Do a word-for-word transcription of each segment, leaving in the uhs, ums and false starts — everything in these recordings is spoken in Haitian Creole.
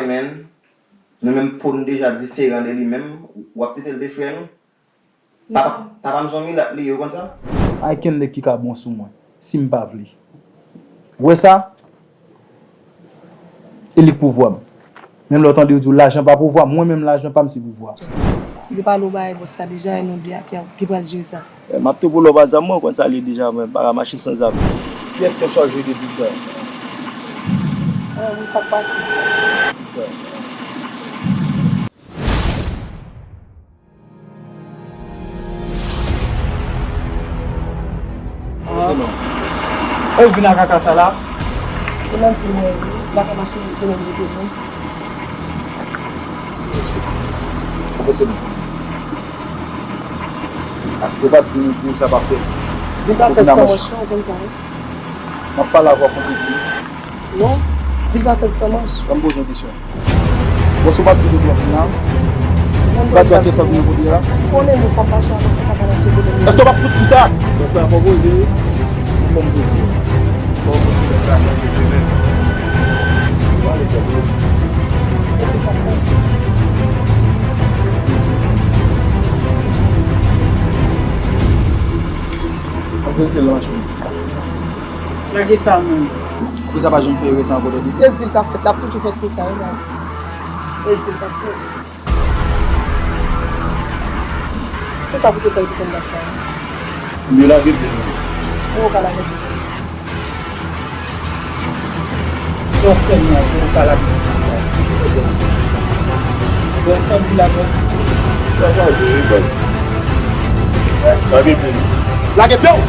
Men, nou menm po n deja diferan de li menm, w ap trete l de frè nou? Papa, papa m se yon milat li ye, ou konn sa? Ay kenn nèg ki ka bon sou mwen, si m pa vle. Ou wè sa? E li k pouvwa m. Menm lè w tande yo di w lajan pa pouvwa, mwen menm lajan pa m se pouvwa. Li pale w bagay bòs la deja, e nou de a ki, ki pral jere sa. Eh, m ap tou pou lòv a zam mwen, ou konn sa li ye deja, mwen pa ka mache san zam. Kiyès ki an chaj de deal sa? Ah, wi, sa k pase? Deal sa. Pase non. E ou vin ak kaka sa la? Ou nan di mwen wi, m pa ka mache pou mwen mete mwen. Pase non. Yo pa t di nou deal sa pa fèt. Deal pa fèt san manch non, ou konn sa wi. M ap pale avè w pou di. Non, deal pa fèt san manch. Ban m poze yon kesyon. Bon, si w pa t vin kote w ap vin la, ou pa t wè kesyon vin kote a? Ou konnen nou fò m mache avè w, fò m pa pale ak ekonomi. Èske w p ap fout kou sa? Bon, sa fò poze wi. Fò m poze. Fò m poze lè sa, fò m poze men. Ou pale twòp wi. An verite, l ap mache. Lage sa, man. Apre sa, pa janm fè erè sa ankò, tande. E deal k ap fèt, l ap toujou fèt konsa, wi, baz. E deal k ap fèt. Se sa pou te fè l pou konn dat sa. Mye lage pye nou. Mwen ou ka lage pye. Sa w fè m nan, mwen ou ka lage pye. Mwen santi la, mwen. Sa va vre, wi, baz. Lage pye nou. Lage pye w!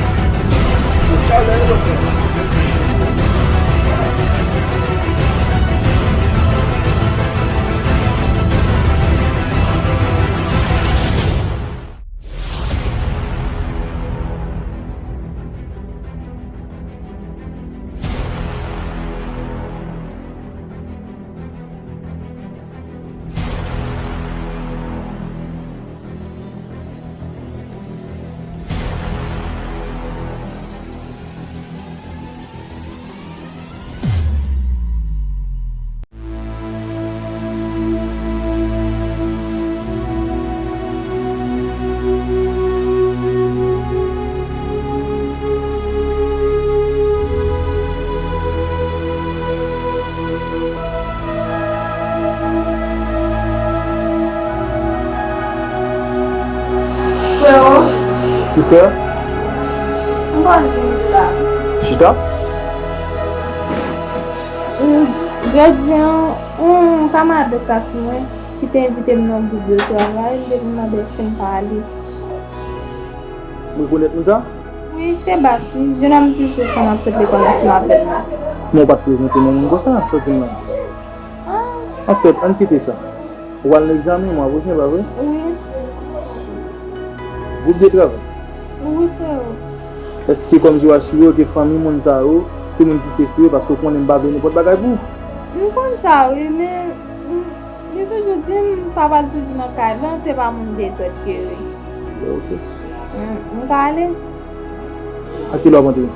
Freo. Sister. M pral di w sa. Chita. Jodi an, yon kamarad de klas mwen ki te envite m nan gwoup de travay, m te vin mande èske m ka ale. Ou rekonèt moun sa? Wi, se Bas wi. Jennonm toujou konn ap sot lekòl ansanm avè m nan. Men ou pa t prezante non moun konsa, sa w di m la. Ah. Anfèt, ann kite sa. Ou pral nan egzamen mwa pwochen, pa vre? Wi. Gwoup de travay? Wi, freo. Èske kòmsi w asire w ke fanmi moun sa yo, se moun ki sef yo, paske w konnen m pa vle nenpòt bagay pou ou? M konn sa, wi, men m, li toujou di m, papa l toujou nan kay lan, se pa moun dezòd ke yo ye. Bon, ok. M, m ka ale? A kilè w ap antre?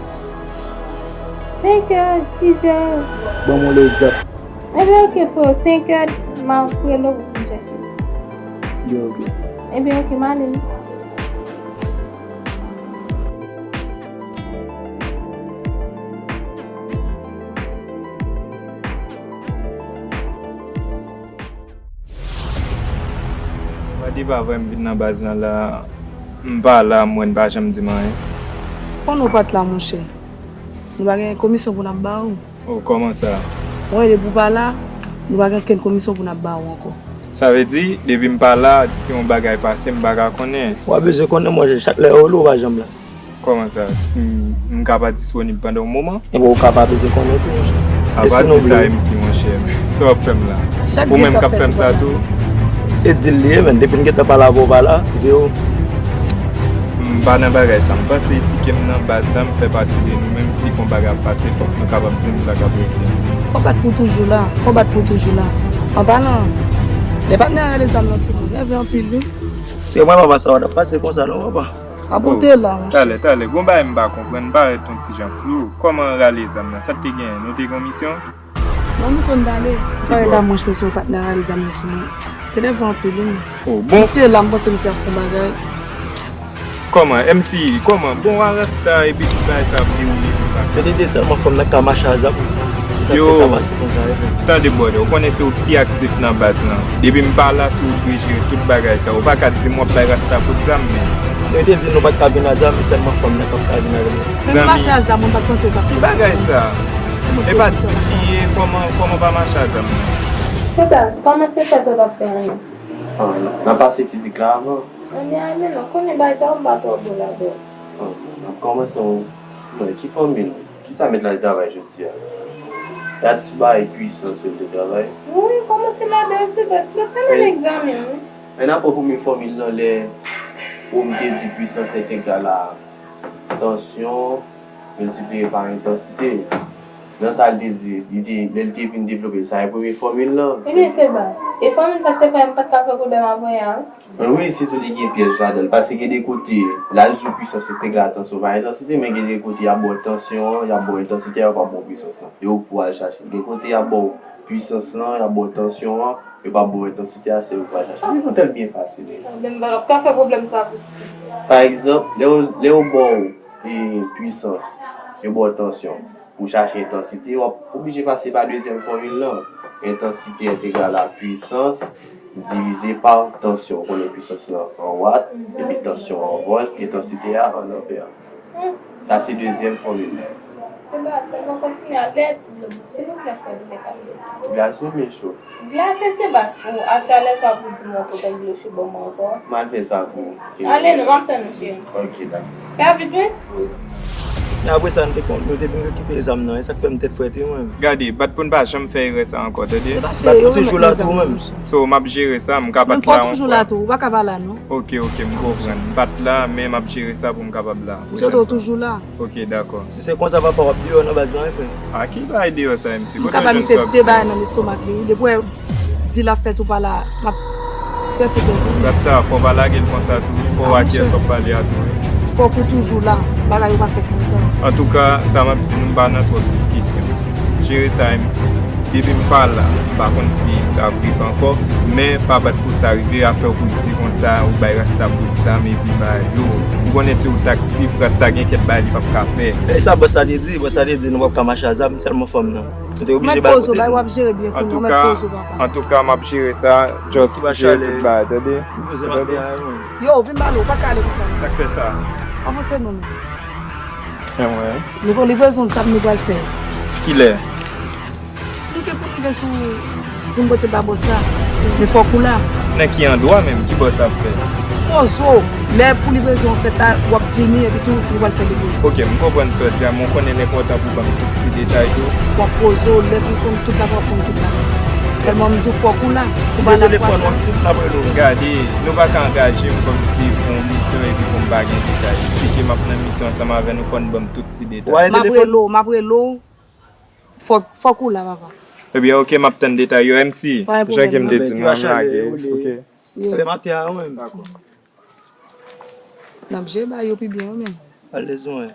Senkè, sizè. Ban m yon lè egzak. Ebyen, ok, freo, senkè, m a rele w pou vin chèche m. Ebyen, ok. Ebyen, ok, m ale m. Wadi pa vre m vin nan baz lan la, m pa la, m wè n pa janm di m anyen. Konnen w pa t la, monchè. Nou pa gen komisyon pou n ap ba ou. Oh, kòman sa? Wi, depi w pa la, nou pa gen okenn komisyon pou n ap ba ou ankò. Sa vle di, depi m pa la, si yon bagay pase, m pa ka konnen? W a bezwen konnen, monchè, chak lè yo rele w, ou pa janm la. Kòman sa? M, m ka pa disponib pandan yon moman? Enben, ou ka pa bezwen konnen tou, monchè. Apa di sa, M C, monchè. Sa w ap fè m la? Ou menm k ap fè m sa tou? E deal li ye, men. Depi n gentan pale avè w, pa la, zewo. M pa nan bagay sa. M panse si ke m nan baz la, m fè pati de nou menm, si kon bagay ap pase, fòk nou kapab di m sa k ap regle. Fò bat pou toujou la. Fò bat pou toujou la. An palan, lè patnè a rele zam nan sou nou, nève anpil, wi. Se mwen, papa, sa w t ap pase konsa, non, papa? Ap ou te la, monchè. Talè, talè. Gon bagay m pa konprann, m parèt yon ti jan flou. Kòman rale zam nan? Sa k te genyen? Nou te gen yon misyon? Non, misye konn pale. Pale la, mwen, misye yon patnè a, zanmi sou mwen. Te nève anpil, wi. Oh, bon. Misye la, m panse misye ap fè yon bagay. Kòman, M C, kòman? Bon, a rasta, epi tout bagay sa ap dewoule konsa. Yo te di sèlman fanm nan ka mache a zam. Se sa k fè sa pase konsa, wi. Tande, brother, ou konnen se ou ki pi aktif nan baz lan. Depi m pa la, se ou ki dwe jere tout bagay sa. Ou pa ka di m w ap bay rasta kout zam, men. Yo te di nou pa t ka vin a zam, e sèlman fanm nan k ap ka vin a zam. Menm mache a zam, mwen pa t panse yo t ap fè. Ki bagay sa? E pa di m ki ye, kòman, kòman pa mache a zam nan? Sebas, kòman se fè sa w t ap fè anyen? Ah, n ap pase fizik la avan. Anyen, anyen, non, konnen bagay sa yo m pa twò bon ladan. Ah, n ap kòmanse yon, mwen, ki fanmi nou? Kisa met la travay jodi a? E a ti bagay pwisans yo l te travay? Wi, kòmanse ladan yo, Sebas, lòt semèn egzamen, wi. Men n ap pran premye fòmil lan lè ou m te di pwisans entegral la. Tansyon miltipliye pa entansite. Nan sa l te di, li te, lè l te vin devlope l, sa e premye fòmil lan. Ebyen, Seba, e fòmil sa k te fè m pa t ka fè pwoblèm avè a, wi. Men wi, sitou li gen pyèj ladan l, paske gen de kote, l al di w pwisans entegral tansyon pa entansite, men gen de kote y ap ba w tansyon an, y ap ba w entansite a, yo p ap ba w pwisans lan. E ou pou al chache. Gen kote y ap ba w pwisans lan, y ap ba w tansyon an, yo p ap ba w entansite a, se ou k pral chache. Li yon tèl byen fasil, wi. Men m pa t ap ka fè pwoblèm sa pou ti. Pa egzanp, lè yo, lè yo ba w, e, pwisans, yo ba w tansyon. Pou chache entansite, w ap oblije pase pa dezyèm fòmil lan. Entansite entegral a pwisans divize pa tansyon. Ou konnen pwisans lan an wat, epi tansyon an volt, entansite a an anpè. Sa se dezyèm fòmil. Seba, sèlman kontinye a lè ti dlo silvouplè, frè m te ka. Glase oubyen cho? Glase, Seba. Ou a chalè sa pou di m yon kote dlo cho ban mwen ankò. M al fè sa pou ou. Ale non, m ap tann ou, cheri. Ok, dakò. Fè vit, wi. Wi. Men apre sa, nou te kon-, nou te vin rekipere zam nan, e sa k fè m tèt frèt, wi, mwen. Gade, bat pou n pa janm fè erè sa ankò, tande? Bat, nou toujou la tou, menm. So, m ap jere sa, m ka bat la yon fwa. Ou pa ka pa la, non. Ok, ok, m konprann. M pa t la, men m ap jere sa pou m kapab la. Ou sèt ou toujou la. Ok, dakò. Si se konsa, papa, w ap deyò nan baz lan, wi, frè. A ki bagay deyò sa, M C? M kapab misye de bagay nan lestomak li, wi. Depi w di l ap fèt ou pa la, m ap pèsekite l, wi. Rasta, fò w pa lage l konsa tou, wi. Fò w akyè sa w ap pale a tou, wi. Fòk ou toujou la. Bagay yo pa fèt konsa. Antouka, sa m ap di nou, m pa nan twòp diskisyon. Jere sa, M C. Depi m pa la, m pa konn si sa ap rive ankò, men pa bat pou sa rive, afè w pou di konsa, ou bay rasta bout zam epi bay dlo. Ou konnen se ou t aktif, rasta gen kèk bagay li p ap ka fè. E sa bòs la te di, bòs la te di nou p ap ka mache a zam, sèlman fanm nan. Nou te oblije bay kote nou. Mèt poze w, bay w ap jere byen kounye a, mèt poze w, papa. Antouka, m ap jere sa, just jere tout bagay, tande? Yo, vin ba nou, ou pa ka ale konsa. Sa k fè sa? Avanse non, non. Anmwey. Nou gon livrezon zam nou pral fè. Kilè? Nou gen pou rive sou, pou n pote ba bòs la. Men fòk ou la. Nan ki andwa menm? Ki bòs ap fè? Poze w. Lè pou livrezon an fèt la, w ap vini epi tou nou pral fè livrezon. Ok, m konprann sa w di a, men w konnen l enpòtan pou w ban m tout ti detay tou. W ap poze w, lè pou w konn tout la, w ap konn tout la. Sèlman m di w fòk ou la. Si w pa la, fwa sa. Telefòn w ap di m, m ap rele w. Gade, nou pa ka angaje m kòmsi pou yon misyon epi pou m pa gen detay. Seke m ap nan misyon ansanm avè nou, fò n ban m tout ti detay. M ap rele w, m ap rele w. Fòk, fòk ou la, papa. Ebyen, ok, m ap tann detay yo, M C. Pa gen pwoblèm, non. Jan ke m te di nou an, m lage, ok. Fè maten a, wi. Dakò. N ap jere bagay yo pi byen, wi, men. Alèz, wi.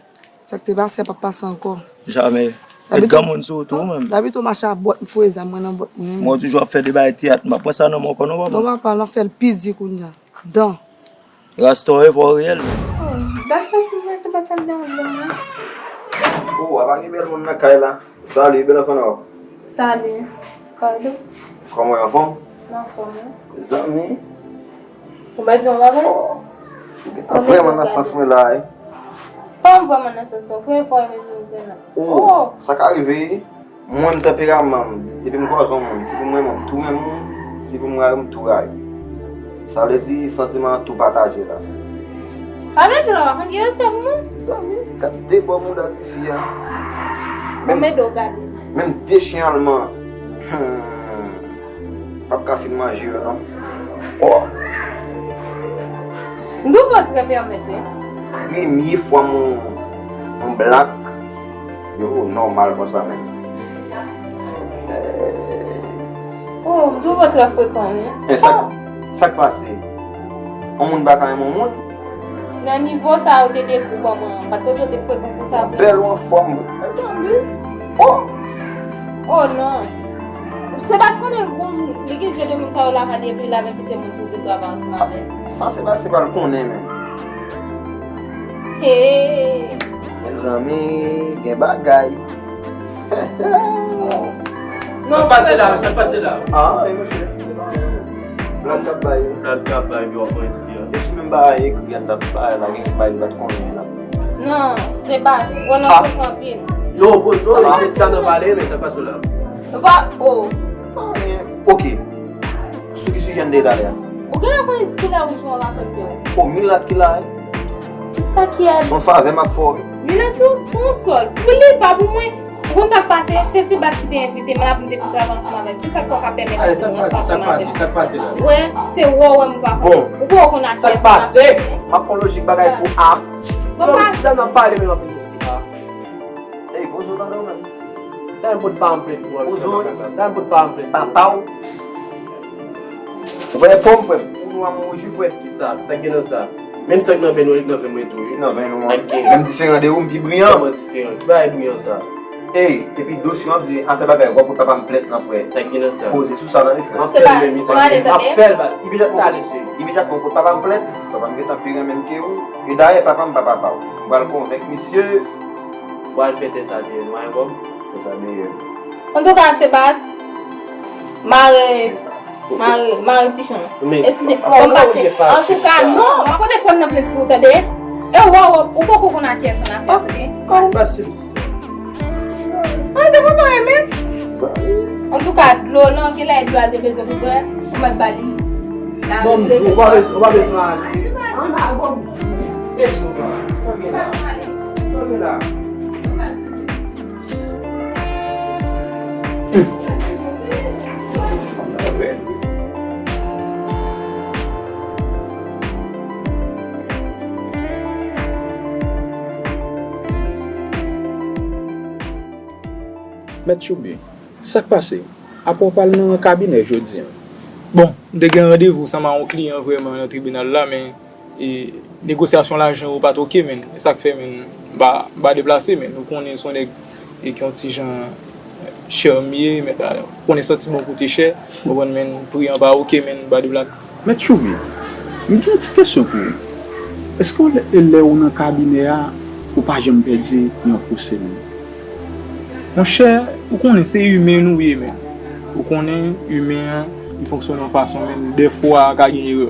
Sa k te pase a p ap pase ankò. Jamè. Met granmoun sou ou tou, wi, menm. Dabitid, ou mache a bòt, m foure zam mwen nan bòt mwen. Mwen toujou ap fè de bagay teyat, m pa pran sa nan men w ankò non, papa. Non, papa, n ap fè l pi di kounye a. Dan. Rasta w, fò w reyèl. Oh, gad sa, Silvè, se pa sa k deranje m, non. Oh, apa gen bèl moun nan kay la? Salut, bèl anfan nan w. Salut. Kòman w ye, anfòm? M anfòm, wi. Zanmi. Ou mèt di yon bagay? Oh. Ou gentan vrèman nan sans mwen la, wi. Kòman m vrèman nan sans ou? Premye fwa m vin la. Oh, sa ka rive, wi. Mwen, m tanperaman m, depi m kwaze yon moun, si pou m renmen, m tou renmen w, si pou m rayi w, m tou rayi w. Sa vle di, santiman an tou pataje la. Sa vle di la, w pa konn gen respè pou moun? Zanmi, gad de bò mouda tifi a. Menm, menm de chen alman. Hmm. P ap ka fin manje yo, non. Oh! M twouve w trè pèmèt, wi. Premye fwa m wè yon blak, yo nòmal konsa menm. Oh, m twouve w trè frekan, wi. E sa, sa k pase? Yon moun pa ka renmen yon moun? Nan nivo sa yo te dekri w ban mwen an, m pa t panse w te frekan konsa vre. Bèl ou anfòm vre. Mezanmi. Oh! Oh non. Se paske konnen l gon moun, li gen je de moun sa yo lakay li epi l ap envite moun pou vin travay ansanm avè l. Sa se paske se pa l konnen menm. Hey! Mezanmi, gen bagay. Non, sa k pase la? Sa k pase la? Ah, e monchè. Blag k ap bay. Blag k ap bay, epi w ap pran enspire. E si menm bagay ekri an dat bay la, gen ki bay li pa t konnen la. Non, se pa, ou nan choke anpil. Yo, pozo, men ki sa nan pale, men sa k pase la? Ou pa, oh. Ok. Sou ki sijè n te ye talè a? Ou genlè konnen di kilè ou jwe yon rafè pè w. Oh, milat ki la, wi. Sa ki a? Se yon favè m ap fè w, wi. Milat ou, se yon sòl. Pou li, pa pou mwen. Ou konn sa k pase? Se Sebas ki te envite m la pou m te vin travay ansanm avè l. Se sa k fè w ka pèmèt mwen vin ansanm avè l. Sa k pase? Sa k pase la? Wè, se wè w wè m pa konn. Ou pa konn ak kiyès m ap pale. M ap fè yon lojik bagay pou a. Bon, pa. Nan pale menm ap vin di a. Ey, pozo tande w menm. Dayè m pot pa m plent pou an. Pozo. Dayè m pot pa m plent pou an. Papa w. Ou pa wè po m, frè m? Ou nwa, mwen wouji, frè. Kisa? Sa k gen nan sa? Menm sa k nan venn ou, li k nan venn mwen tou, wi. Li nan venn ou an. Menm diferan de ou, m pi briyan. Kòman diferan? Ki bagay briyan sa? Ey, epi dosye w ap di, afè bagay, w ap pot papa m plent nan, frè. Sa k gen nan sa? Poze sou sa tande, frè. M ap fè l menm, sa k gen. M ap fè l, baz. Imedyatman, imedyatman, w pot papa m plent, papa m gentan pi renmen m ke ou. E dayè, papa m pa papa w. M pral konvenk misye. Pral fè tè sa dèyè nou, a, bòb? Tè sa dèyè. Antouka, Sebas, mare, mare, mare ti chan. Eskize, ban m pase. Antouka, non, m ap pote fòn nan plent pou ou, tande? E w, w, ou poko konn ak kiyès ou nan afè, tande? Kòman pase, mesye? An, se konsa w ye menm? Antouka, dlo, non, genlè e dlo a l te bezwen pou bwè, ou mèt ba li. Bon, m di, ou pa bezwen, ou pa bezwen ale. An, a, bon, m di. E dlo a. Sa gen la? Sa gen la? Mèt Choubi, sa k pase? Apa w pa al nan kabinè jodi a? Bon, m te gen randevou ansanm a yon kliyan vrèman nan tribinal la, men e, negosyasyon lajan yo pa t oke, menn. E sa k fè, menn, m pa, m pa deplase, menn. Ou konnen se yon nèg e ki yon ti jan chè m ye, men, ou konnen santiman w koute chè, ou konprann, menn, pri an pa oke, menn, m pa deplase. Mèt Choubi, m gen yon ti kesyon pou ou. Èske w lè, lè ou nan kabinè a, ou pa janm pèdi yon pwosè menm? Monchè, ou konnen se imen nou ye, menn. Ou konnen imen an, li fonksyone yon fason, menn. Dèfwa, ka gen erè.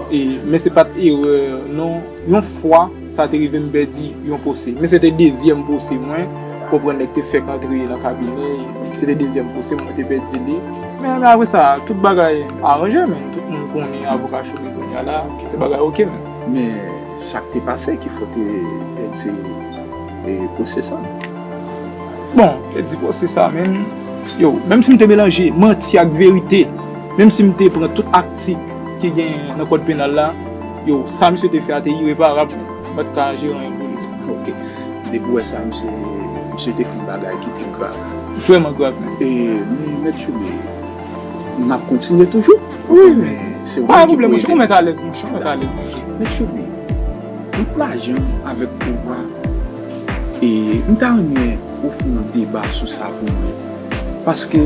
E, men se pa t erè, non. Yon fwa, sa te rive m pèdi yon pwosè. Men se te dezyèm pwosè mwen, konprann, nèg te fèk antre nan kabinè, se te dezyèm pwosè mwen te pèdi li. Men, men apre sa, tout bagay aranje, menn. Tout moun konnen avoka Choubi kounye a la, se bagay oke, menn. Men sa k te pase ki fè w te pèdi, e, pwosè sa? Bon, pèdi pwosè sa, menn, yo, menm si m te melanje manti ak verite, menm si m te pran tout aktik ki gen nan kòd penal la, yo, sa misye te fè a te ireparab, m pa t ka jere anyen pou li. Ok. Depi w wè sa, misye, misye te fè yon bagay ki te grav. Vrèman grav, menn. E, men, Mèt Choubi, n ap kontinye toujou. Wi, men se ou menm ki pou ede m. Pa gen pwoblèm, monchè, ou mèt alèz, monchè, ou mèt alèz, monchè. Mèt Choubi, ant lajan avèk pouvwa, e m ta renmen ou fè yon deba sou sa pou mwen. Paske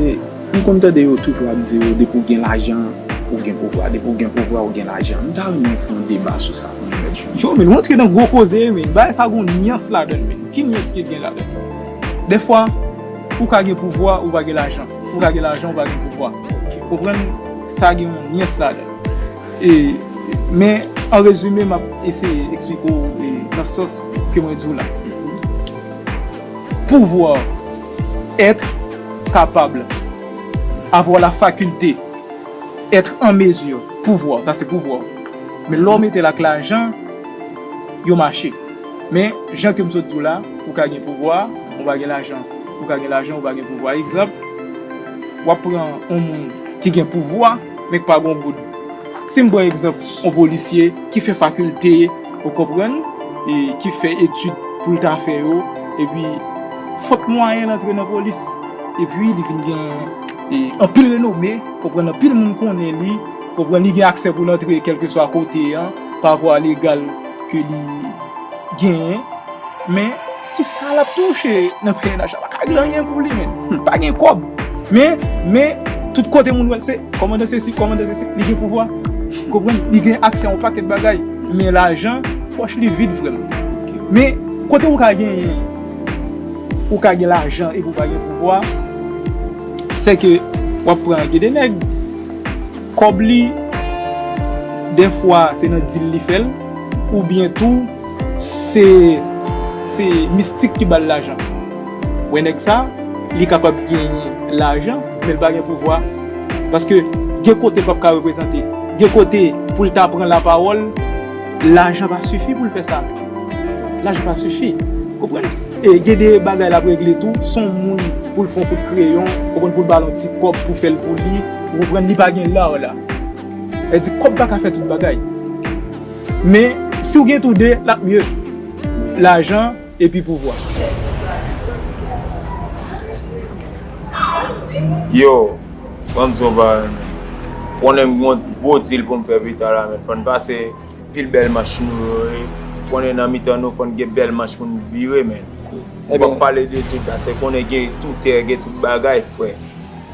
m konn tande yo toujou ap di yo, depi w gen lajan, ou gen pouvwa. Depi w gen pouvwa, ou gen lajan. M ta renmen fè yon deba sou sa pou mwen, Mèt Choubi. Yo, men, nou antre nan gwo koze, men bagay sa gon nyans ladann, men. Ki nyans ki gen ladann? Dèfwa, ou ka gen pouvwa, ou pa gen lajan. Ou ka gen lajan, ou pa gen pouvwa. Konprann, sa gen yon nyans ladan. E, men, an rezime, m ap eseye eksplike w, e, nan sans ke mwen di w la. Pouvoir, être capable, avoir la faculté, être en mesure, pouvoir, sa se pouvwa. Men lè w mete l ak lajan, yo mache. Men, jan ke m sot di w la, ou ka gen pouvwa, ou pa gen lajan. Ou ka gen lajan, ou pa gen pouvwa. Egzanp, w ap pran yon moun ki gen pouvwa, men ki pa gen yon goud. Si m pran egzanp yon polisye ki fè fakilte, ou konprann, e ki fè etid pou l ta fè yo, epi fòt mwayen l antre nan polis. Epi li vin gen, e, anpil renome, konprann, anpil moun konnen li, konprann, li gen aksè pou l antre kèlkeswa kote a, pa vwa legal ke li genyen. Men, ti sa l ap touche nan P N H la pa ka regle anyen pou li, men. Hmm. Pa gen kòb. Men, men, Tout kote moun wè l se kòmandan sesi, kòmandan sesi, li gen pouvwa. Konprann? Li gen aksè a yon pakèt bagay. Men lajan, pòch li vid, frè m. Men kote ou ka genyen, ou ka gen lajan epi ou pa gen pouvwa, se ke w ap pran gen de nèg, kòb li, dèfwa se nan dil li fè l, oubyen tou, se, se mistik ki ba l lajan. Wè nèg sa, li kapab genyen lajan, men l pa gen pouvwa. Paske gen kote l p ap ka reprezante. Gen kote pou l ta pran lapawòl, lajan pa sifi pou l fè sa. Lajan pa sifi. Konprann? E gen de bagay l ap regle tou, se yon moun pou l fè yon kout kreyon, konprann, pou l ba l yon ti kòb pou fè l pou li, ou konprann, li pa gen la la. E di kòb pa ka fè tout bagay. Men, si w gen tou de, l ap mye. Lajan epi pouvwa. Yo, ban m di w yon bagay, men. Konnen m gen yon gwo dil pou m fè pita la, men. Fò n pase pil bèl match nou yo, wi. Konnen nan mitan nou, fò n gen bèl match pou n vire, men. Ou p ap pale de tout, paske konnen gen toutè, gen tout bagay, frè.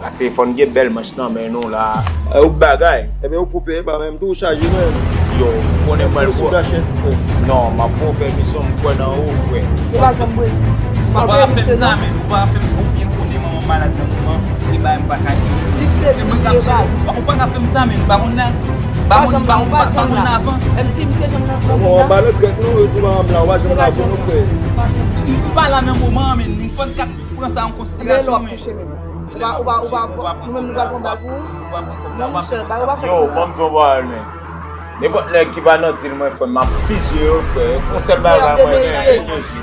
Paske fò n gen bèl match nan men nou la. E ou bagay. Ebyen ou koupe, pa menm tou, ou chaje menm. Yo, ou konnen mwen l gwo. Non, m ap fè w fè misyon, m kwè nan ou, frè. Se pa janm breze. Ou pa fè m sa, men ou pa fè m sa, ou byen konnen manman malad nan moman, e bagay m pa ka di. Di l se di l ye baz. Ou pa ka fè m sa, men ou pa konn nan, pa konn, pa konn, pa konn nan avan. Menm si misye janm nan, nan di la. Ou pa la nan moman, frè. Ou pa la nan moman, men nou fò n ka pran sa an konsiderasyon, men. Ou pa, ou pa, ou pa, nou menm nou pral pran bal pou ou. Non, monchè, bal ou pa fè konsa. Yo, ban m di w yon bagay, men. Nenpòt nèg ki pa nan dil mwen, frè m, m ap fizye yo, frè. Yon sèl bagay mwen gen, enèji.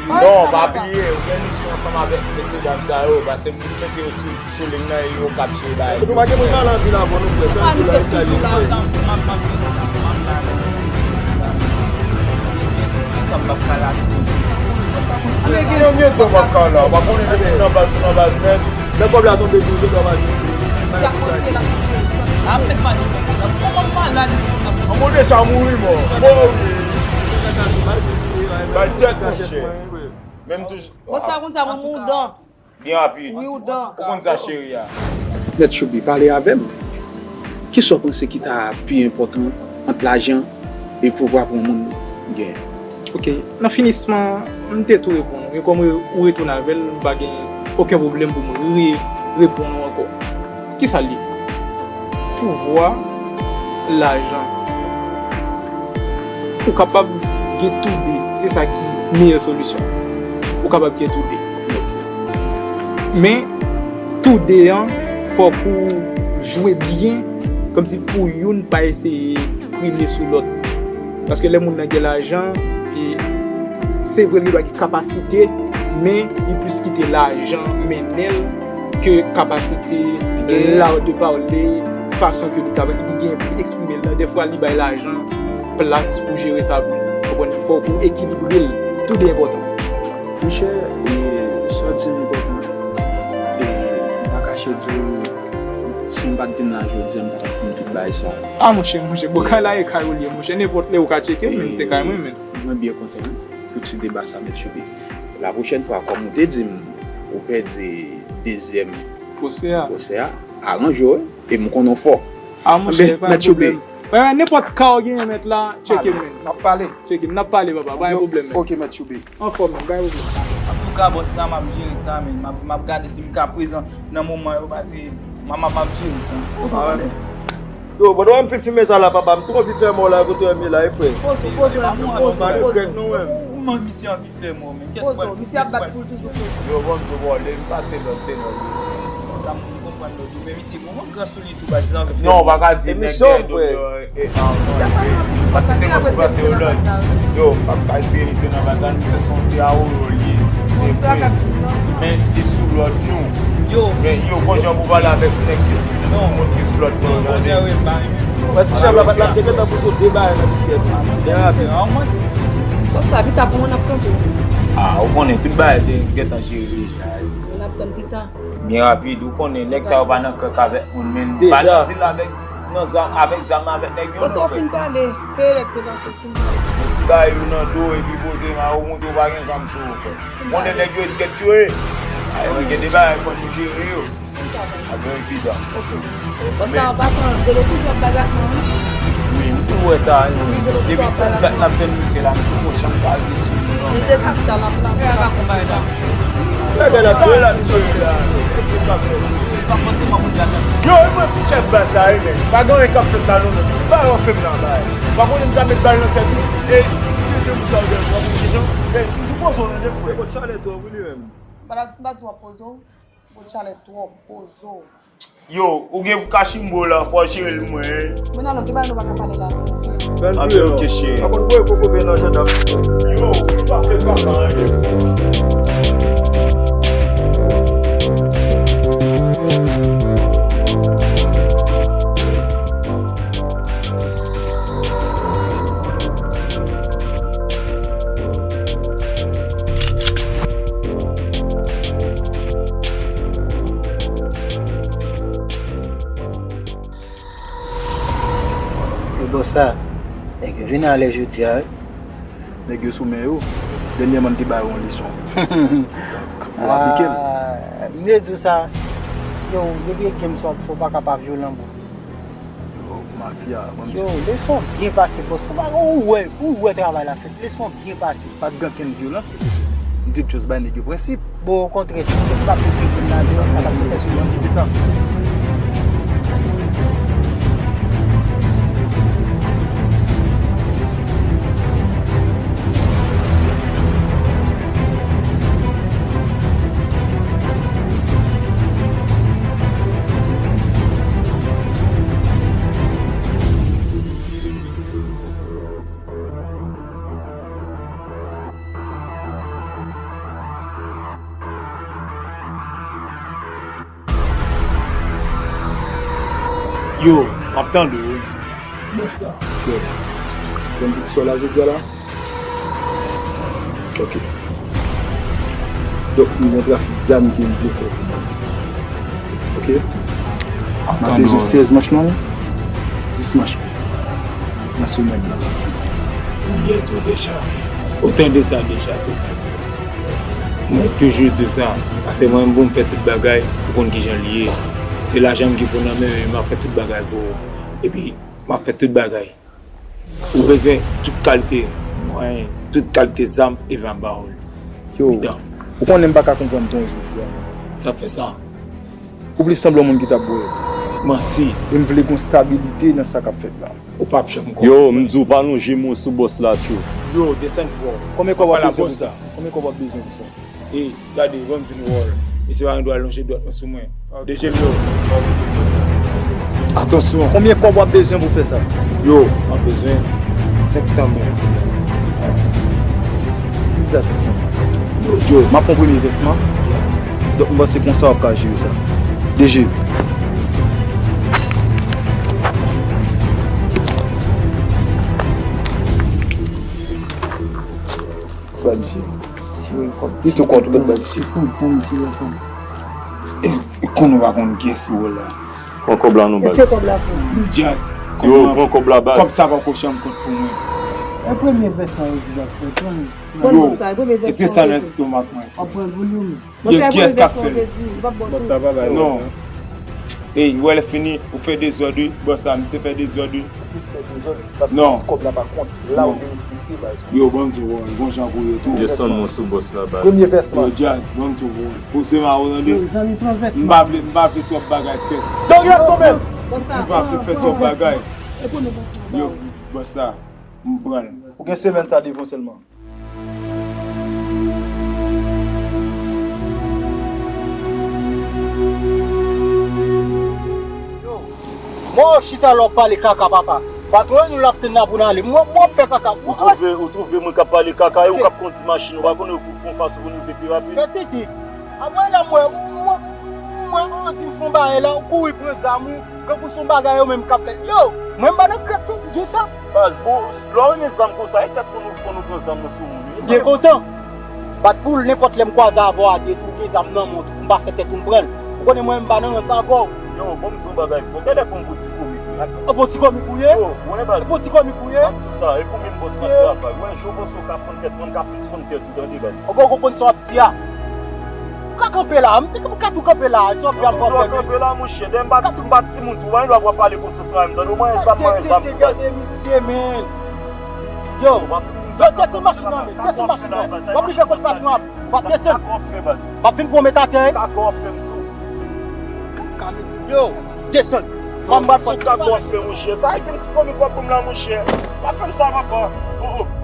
Non, pa bliye, ou gen misyon ansanm avèk mesye dam sa yo, paske m mete yo sou, sou liy nan e yo k ap jere bagay yo. Ou pa gen moun pa nan vil avè nou, frè, sèl jou la e sa yo, frè. Men gen yon gen tan w ap ka la, w pa konnen depi w nan baz, ou nan baz nèt. Lè kòb la tonbe tou, se kòb a tonbe. Anmwey, deja mouri mò. Mò wi. Bay tèt, monchè. Menm tou. Bon, sa konn sa, mwen moudan. Byen rapid. Wi, ou dan. Ou konn sa, cheri a. Mèt Choubi, pale avè m. Kisa w panse ki ta pi enpòtan ant lajan e pouvwa pou yon moun genyen? Ok, nan finisman, m te tou reponn ou, men kòm ou retounen avè l, m pa gen okenn pwoblèm pou m re-, reponn ou ankò. Kisa l ye? Pouvwa, lajan. Ou kapab gen tou de, se sa ki meyè solisyon. Ou kapab gen tou de. Men, tou de an, fòk ou jwe byen, kòmsi pou youn pa eseye prime sou lòt. Paske lè moun nan gen lajan, e se vre l gen dwa gen kapasite, men li plis kite lajan mennen l ke kapasite, l a de pale, fason ke li ka, li gen pou eksprime l nan. Dèfwa, li bay lajan plas pou jere sa pou li. Konprann? Fòk ou ekilibre l. Tou de enpòtan. Monchè, e, sa w di an enpòtan. E, m pa kache di w, si m pa t vin la jodi a, m pa t ap konn tout bagay sa. A, monchè, monchè, bon, kay la e kay ou l ye, monchè. Nenpòt lè ou ka tcheke m, men se kay mwen, men. Mwen byen kontan pou ti deba sa, Mèt Choubi. Lapwochèn fwa, kòm ou te di m, ou pèdi dezyèm pwosè a, pwosè a, aranje w, e m konnen w fò. A, monchè, pa gen pwoblèm. Wè, nenpòt ka w genyen, mèt la, tcheke m, men. N ap pale. Tcheke m, n ap pale, papa, pa gen pwoblèm, men. Ok, Mèt Choubi. Anfòm, men, pa gen pwoblèm. Antouka, bòs la, m ap jere sa, men. M ap, m ap gade si m ka prezan nan moman yo, paske m ap, m ap jere sa. Yo, pandan w wè m fin fimen sa la, papa, m tou anvi fè mò la, kote w wè m ye la, wi, frè. Poze w, poze w, M anvi fè mò, men. Kèt nou menm. Ou mank misye anvi fè mò, men. Poze w, misye ap bat pou l toujou poze. Yo, bon, m di w, bon, lè m pase lòd, se lòd. Sa m konprann lòd yo, men misye gon gran soulye tou, pa egzanp. Non, ou pa ka di nèg gen dodo, e, an, paske se mwen ki pase yo lòd. Yo, pa, pa di misye nan baz la, misye se yon ti awoyo li ye. Se vre. Men li sou lòd nou. Yo. Men yo, gon jan pou pale avèk nèg ki sou, moun ki sou lòd nou, tande. Mwen si chèf la pa t la, m te gentan pou sot de bagay nan biskèt. Byen rapid. Bòs la, pita pou mwen n ap kanpe. A, ou konnen, tout bagay te gentan jere deja. N ap tann pita. Byen rapid, ou konnen, nèg sa yo pa nan kèk avèk moun, men pa nan dil avèk, nan zam, avèk zam, avèk nèg yo, non, frè. Bòs la fin pale, se règ te pase fin pale. Ti bagay yo nan do, epi poze ma, ou montre w pa gen zam sou ou, frè. Konnen nèg yo, tèt yo ye. Ay, mwen gen de bagay, fò nou jere yo. Sa, baz. Avyon evidan. Ok. Bòs la, an pasan, Zelo toujou ap bay ratman, wi. Wi, m toujou wè sa, wi. Wi, Zelo toujou ap bay ratman. Depi tout dat n ap tann misye la, misye poko janm ka rive sou nou, non. Li te di li t al ap la. Bagay la, bagay la, misye la. Yo, e mwen, chèf baz sa, wi, men. Pa gen anyen k ap fèt la, non, men. Ba yo fè m nan, ba yo. Pa konnen m ta met bal nan tèt ou. E, de, de moun sa yo, de, de moun sa yo, de, toujou poze w nan de frè. Se kot chalè twòp, wi, li menm. M pa, m pa di w ap poze w. Kot chalè twòp, poze w. Yo, ou gen pou kachimbo la, fò w jere l mwen. Mwen alò, gen bagay nou pa ka pale la non. Anben, ok, cheri. Pa konn voye koko byen nan jandam. Yo, ou pa fè kaka anyen. E bòs sa, nèg yo vin alè jodi a, wi. Nèg yo sou men yo. Dènyèman, m te ba yo yon leson. Donk, yo aplike l. Ah, m te di w sa. Yo, depi e game sa w ap fè, w pa ka pa vyolan, bro. Yo, mafya, ban m di. Yo, leson byen pase, bòs. Ou pa, ou wè, ou wè travay la fèt. Leson byen pase. Pa t gen okenn vyolans ki te fèt. M te just bay nèg yo prensip. Bon, okontrè, si m te frape nèg yo nan men, sa t ap fèt sou mwen. Kite sa. Yo, m ap tande w, wi. Bòs la, frè. Konn ki sòl la jodi a la? Ok. Donk, nou gen trafik zam ke m vle fè pou mwen. Ok? M ap bezwen sèz manch long, dis manch nan semèn nan. Yes, ou deja. Ou tande sa deja tou. Mwen toujou di w sa, paske mwen menm pou m fè tout bagay, ou konn kijan l ye. Se lajan m ki pou nan men, men m ap fè tout bagay pou ou. Epi, m ap fè tout bagay. Ou bezwen tout kalite mwayen, tout kalite zam, epi m ap ba ou l. Yo, ou konnen m pa ka konprann ton jodi a. Sa fè sa. Ou plis sanble yon moun ki t ap bwè. Manti. E m vle gon stabilite nan sa k ap fèt la. Ou p ap janm konprann. Yo, m di w pa lonje men w sou bòs la, tchou. Yo, desann fò. Konbyen kòb w ap bezwen pou sa? Konbyen kòb w ap bezwen pou sa? E, gade, ban m di nou wòl. Mesye pa gen dwa lonje dwèt mwen sou mwen. De je m yo. Atansyon. Konbyen kòb w ap bezwen pou fè sa? Yo, m ap bezwen senk san mil. Ki sa, senk san mil? Yo, yo. M ap fè yon premye vèsman. Donk, m panse konsa w ap ka jere sa. De je. Bay misye. Li tou kont, ou mèt bay misye. Kontan misye la konn. E konn ou pa konn kiyès ki wòl la. Pran kòb la non, baz. Èske kòb la pou ou? Jazz. Yo, pran kòb la, baz. Kòb sa poko janm kont pou mwen. E premye vès la yo di l ap fè, pran li. Pran bòs la, e premye vès la. E se sa nan estomak mwen. W ap pran pou li ou menm. Yo, kiyès k ap fè l? Bòs la pa bay. Non. Ey, ou wè lè fini, ou fè dezòd wi. Bòs la, misye fè dezòd wi. Misye fè dezòd. Paske ti kòb la pa kont. La ou te respekte baz. Yo, ban m di w, bon jan pou yo tou. Desann mwen sou bòs la, baz. Premye vès la. Yo, Jazz, ban m di w, poze ma ou tande. Yo, zanmi, pran vès la. M pa vle, m pa vle twòp bagay fèt. Dòk, y ap tonbe. M pa vle fè twòp bagay. Yo, bòs la, m pran l. Ou gen semèn sa devan sèlman. Mwen chita la w ap pale kaka, papa. Patwon nou l ap tann la pou n ale. Mwen, mwen ap fè kaka. Ou twouve, ou twouve mwen k ap pale kaka e ou k ap kondi machin, ou pa konnen ou fè yon fason pou nou rive pi rapid. Fè tete. Apre la, mwen, mwen, mwen, mwen di m fè yon bagay la, ou kouri pran zam ou. Kankou se yon bagay yo menm k ap fèt. Yo, mwen m pa nan krèk non, m di w sa. Baz, bon, lè w renmen zam konsa, e tèt moun ou fon ou pran zam nan sou moun wi. Byen kontan. Bat poul, nenpòt lè m kwaze avè w a de tou, ou gen zam nan men w tou, m pa fè tèt ou m pran l. Ou konnen mwen menm m pa nan rans avè w. Yo, bon, m di w yon bagay, fò tèlè pou m pou ti komik wi. Ou pou ti komik ou ye? Yo, wè baz. Ou pou ti komik ou ye? M ap di w sa, e pou menm bòs la travay. Wè, jan w panse w ka fann tèt mwen, m ka plis fann tèt ou, tande baz. Ou poko konn sa w ap di a. Ou ka kanpe la, m te ka tou kanpe la, sa w ap fè a m fè w fè. Kanpe la, monchè, dèyè m pa ti, m pa ti moun tou, pa gen dwa pou w ap pale konsa sa menm, tande, ou manyen zam, manyen zam. Gade, gade misye, men. Yo, yo, desann machin nan, men, desann machin nan. W ap rive kot patwon an, w ap desann. M ap vin pran w met atè. Yo, desann. Mwen, m pral fè w. Sa e gen ti komi kòb pou m la, monchè. Pa fè m sa, papa. Oh, oh.